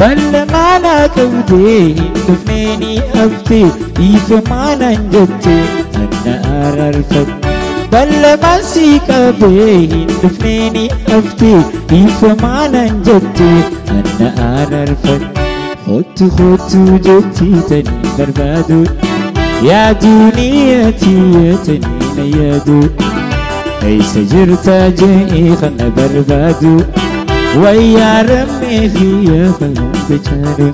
Ballamaa qabdee hin dhufnee haftee dhiifamaa naan jettee anna araarfadhu. Ballamaan si qabee hin dhufnee haftee dhiifamaa naan jettee anna araarfadhu. Kootu kootu jetti tanii barbaadu yaa duuniyaa tiyya tanii na yaadu. Eessa jirta jee kana barbaadu wayyaa rammee xiyya kana bichaaru.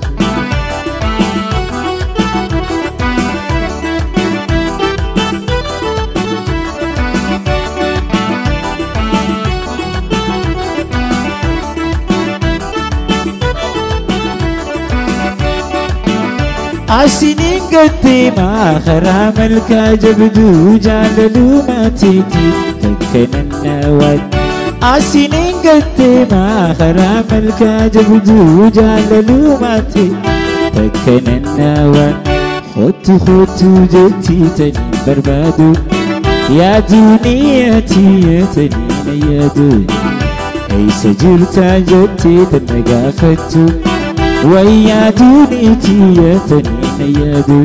Asiniin gaddeemaa karaa malkaa jabduu jaalaluu teeti takka Asiniin gaddeemaa karaa malkaa jabduu jaalaluu teeti takka nannaawaan. Kootu kootu jetti tanii barbaadu yaa duuniyaa tiyya tanii na yaadu. Eessa jirta jettee tana gaafattu wayyaa duunii tiyya tanii na yaadu.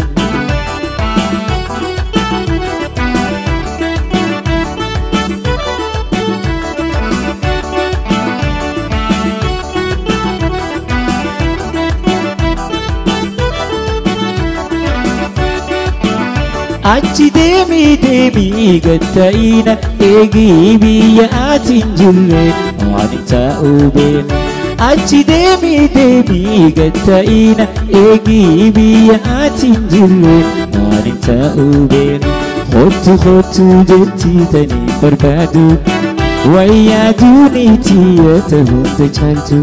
Achi deemii deemii gatta'ina eegii biyya ati hin jirre waan ta'uu beeka. Achi deemii deemii gatta'ina eegii biyya ati hin jirre waan ta'uu beeka. Kootu kootu jetti tanii barbaadu wayyaa duunii tiyya ta'uu caaltu.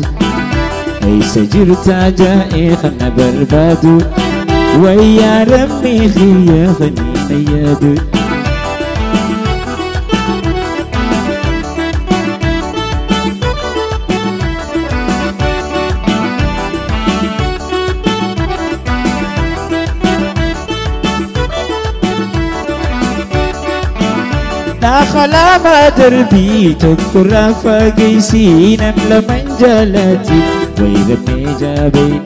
Eessa jirta jaa'ee kana barbaadu wayyaa rammee xiyya khanii na yaadu. Naxalama darbii tokko raafa geessii nam lamaan jaalati wayiramee jaabee.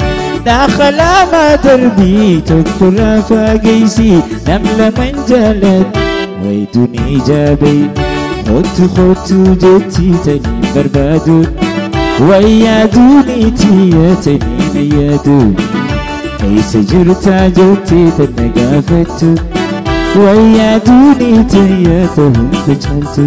Naxalama darbii tokko raafa geessii nam lamaan jaalati wayidunii jaabee. Kootu kootu jetti tanii barbaadu wayyaa duunii tiyya tanii na yaadu. Eessa jirta jettee tana gaafattu wayyaa duunii tiyya ta'uu caaltu.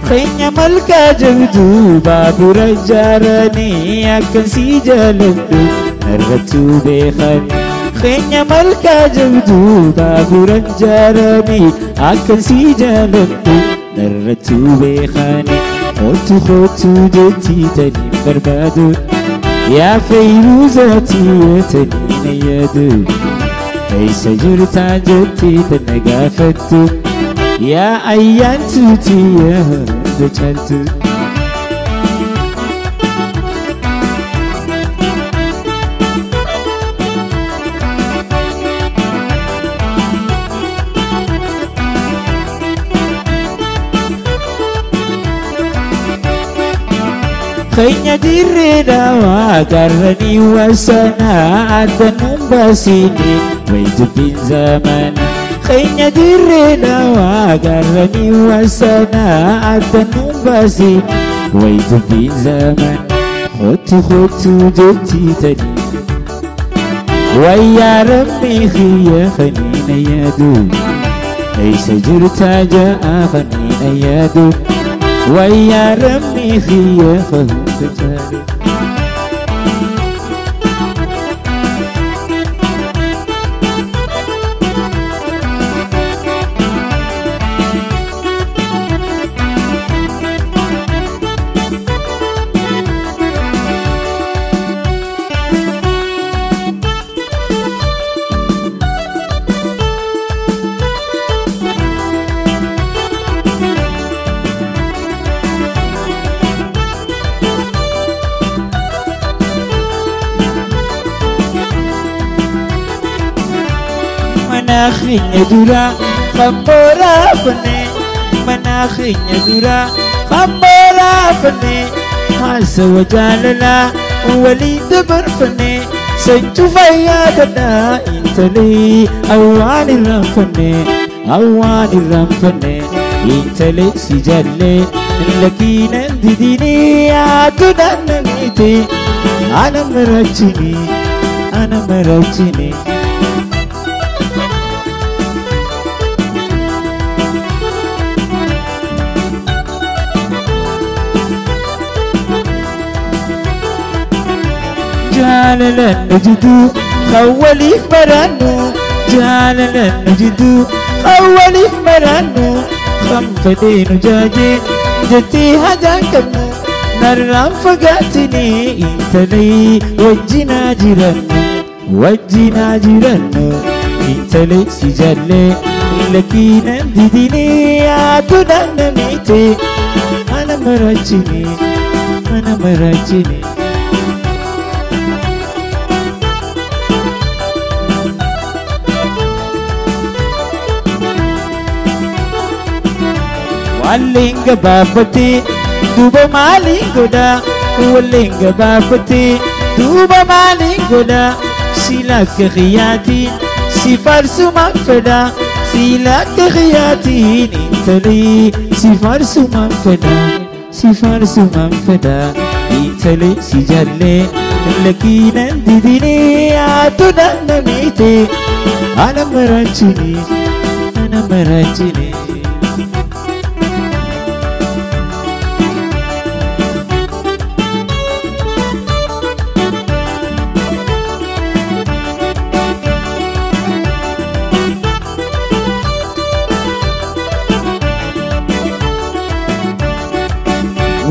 Keenya malkaa jabduu baabura ijaaranii akkasii jaaladhu narrattuu beekan. Keenya malkaa jabduu baabura ijaaranii akkasii jaaladhu narrattuu beekan. Kootu kootu jetti tanii barbaadu yaa Fayruuza tiyya tanii na yaadu. Eessa jirta jettee tana gaafattu yaa ayyaantu tiyya hunda caaltu. Keenya dirree dawaa gaarranii wasanaa addanuun baasini wayi dubbiin zamana. Keenya dirree dawaa gaarranii wasanaa addanuun baasini wayi dubbiin zamana. Kootu kootu jetti tanii wayyaa rammee xiyya khanii na yaadu. Eessa jirta ja'a khanii na yaadu wayyaa rammee xiyya hunda caalu. Mana dura khambora fane mana khinya dura khambora fane hasa wajalala walid barfane sanchu fayyadana intali awani rafane awani rafane intali sijalle lakin didini atunanamite ana marachini ana marachini. جالنا نجدو خولي مرانو جالنا نجدو خولي مرانو خمفدين جاجي جتي هجاكمو نرام فقاتني انتلي وجنا جيرانو وجنا جيرانو انتلي سجلي لكن ديديني عدنا نميتي أنا مرجني أنا مرجني. Wallinga baafate duuba maaliin godha wallinga baafate duuba maaliin godha sila akka xiyyaatiin si faarsumaan fedha sila akka xiyyaatiin intalii si faarsumaan fedha si faarsumaan fedha intalii si jallee lakiinan didinii aduudhaan namiite ana maraachini ana maraachini.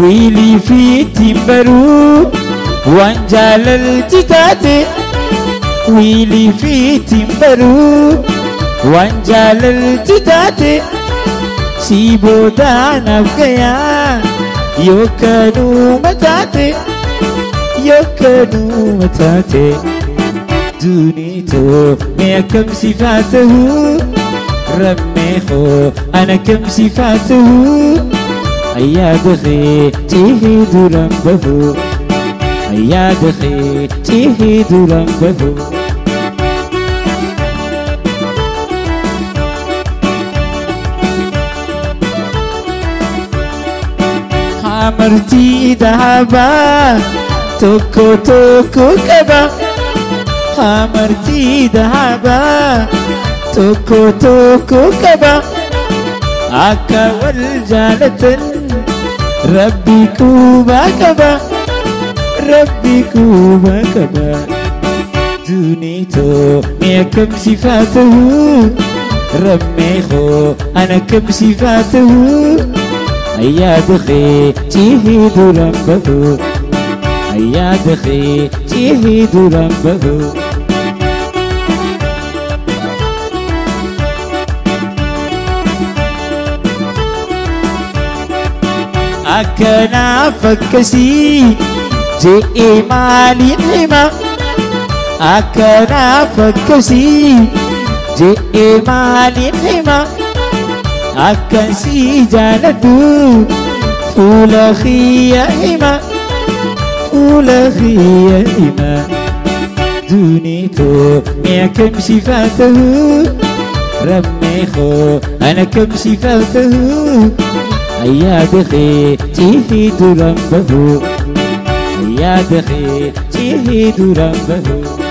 ويلي في تمبرو وانجال التتاتي ويلي في تمبرو وانجال التتاتي سيبو دانا بكيا يوكانو متاتي يوكانو متاتي دونيتو ميا كم صفاته رميخو أنا كم صفاته أيا دخي تيه درم بهو أيا دخي تيه درم بهو. حمرتي ذهبا توكو توكو كبا حمرتي ذهبا توكو توكو كبا أكا والجالة ربي كوبا كبا ربي كوبا كبا دونيتو ميا كم صفاته رميخو أنا كم صفاته أيا دخي تيه درم بهو أيا دخي تيه درم بهو. أكنا فكسي جئ مالي هما أكنا فكسي جئ مالي هما أكنسي جالدو فول خيا هما فول خيا هما دونيتو ميا كم صفاته رميخو أنا كم صفاته أيا دخي تيه درم بهو أيا دخي تيه درم بهو.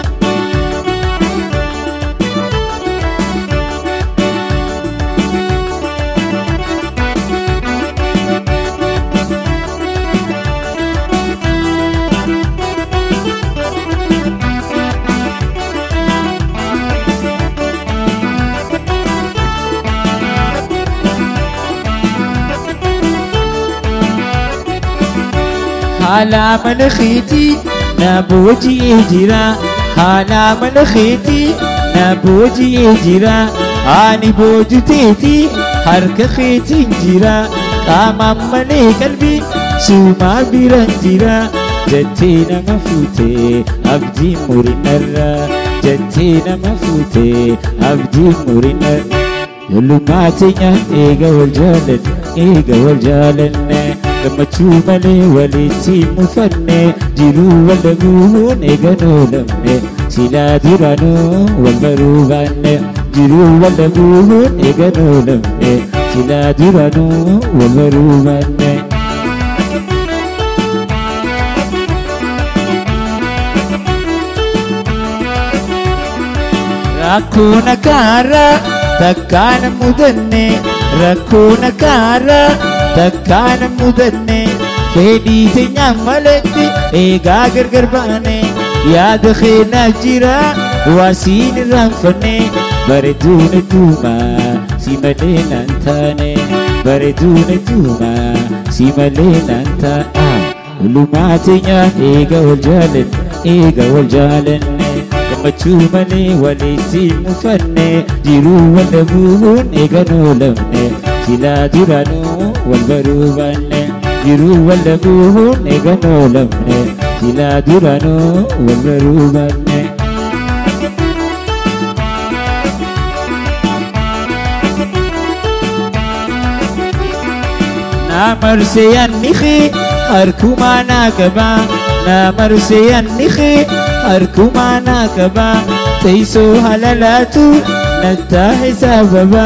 حالا من خيتي نبوجي جرا حالا من خيتي نبوجي جرا آني بوجتيتي حرك خيتي جرا قام مني قلبي سوما بيرنجرا Jettee nama fuutee abdii murinarra jettee nama fuutee abdii murinarra. Yollummaa teenya eega wal jaalanne eega wal jaalanne gammachuu malee walitti mufanne jiruu wal dhabuun eega noolamne silaa duraanuu wal baruu baanne jiruu wal dhabuun eega noolamne silaa duraanuu wal baruu baanne. Rakkoon karaa takkaan mudanne rakkoon karaa takkaan mudanne fedhii teenyaan maletti eegaa gargar baane yaada keenyaa jira waasiin irraanfanne bareeduun duuma si malee naan taane bareeduun duuma si malee naan ta'a. Olumaa teenya eega wal jaalanne eega wal jaalanne gammachuu malee walitti mufanne jiruu wal dhabuun eega noolamne silaa duraanuu wal baruu baanne jiruu wal dhabuun eega noolamne silaa duraanuu wal baruu baanne. Naamarsee annihi harkuma naa qaba naamarsee annihi harkuma naa qaba teessoo halalaatu nattaahe sababa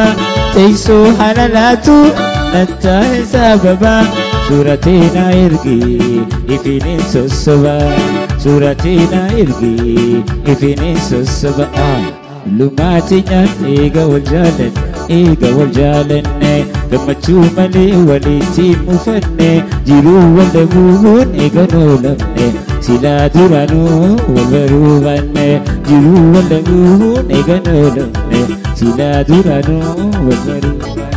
teessoo halalaatu nattaahe sababa suuratee na ergi ifinin sossoba suuratee na ergi ifinin sossoba. Lumaa teenya eega wal jaalanne eega wal jaalanne gammachuu malee walitti mufanne jiruu wal dhabuun eega noolamne silaa duraanuu wal baruu baanne jiruu wal dhabuun eega noolamne silaa duraanuu wal baruu baanne.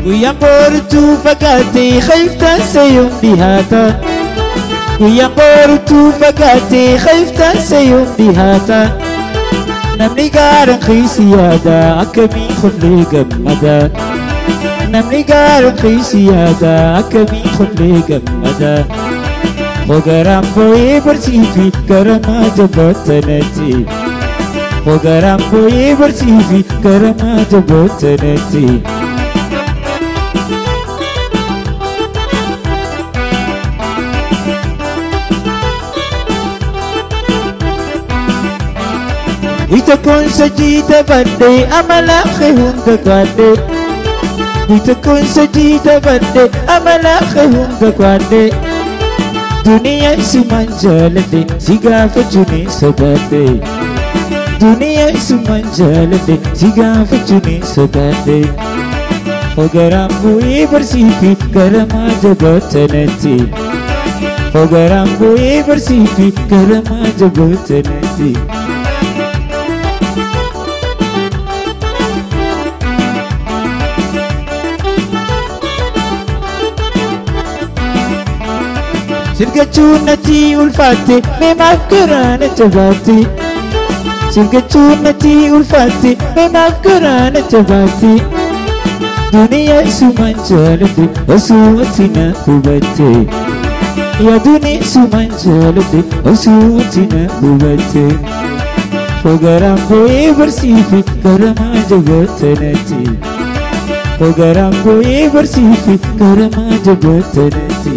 Guyyaan boruutu fagaatee khayftaan seeyuun dhihaata. Guyyaan boruutu fagaatee khayftaan seeyuun dhihaata. Namni gaaraan qiisi yaada akkamiin qoflee gammada. Namni gaaraan qiisi yaada akkamiin qoflee gammada. Hogaraan boo'ee barsiifi garamaa jabaatanitti. Hogaraan boo'ee barsiifi garamaa jabaatanitti. Wita kun sajii taphadhee amala kee hunda kwaadhee. Wita kun sajii taphadhee amala kee hunda kwaadhee. Duniyaa isumaan jaaladhe si gaafachuu ni sodaadhe. Duniyaa isumaan jaaladhe si gaafachuu ni sodaadhe. Hogaraan bu'ee barsiifi garamaa jabaatanitti. Hogaraan bu'ee barsiifi garamaa jabaatanitti. Sirgachuun natti ulfaatte mee maaf garaa na jabaatte. Sirgachuun natti ulfaatte mee maaf garaa na jabaatte. Duniyaa isumaan jaaladhe osoo ati na hubatte. Yaa duniyaa isumaan jaaladhe osoo ati na hubatte. Hogaraan boo'ee barsiifi garamaa jabaatanitti. Hogaraan boo'ee barsiifi garamaa jabaatanitti.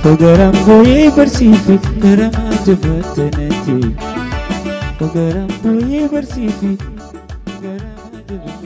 Hogaraan boo'ee barsiifi garamaa jabaatanitti. Hogaraan boo'ee barsiifi garamaa jabaatanitti.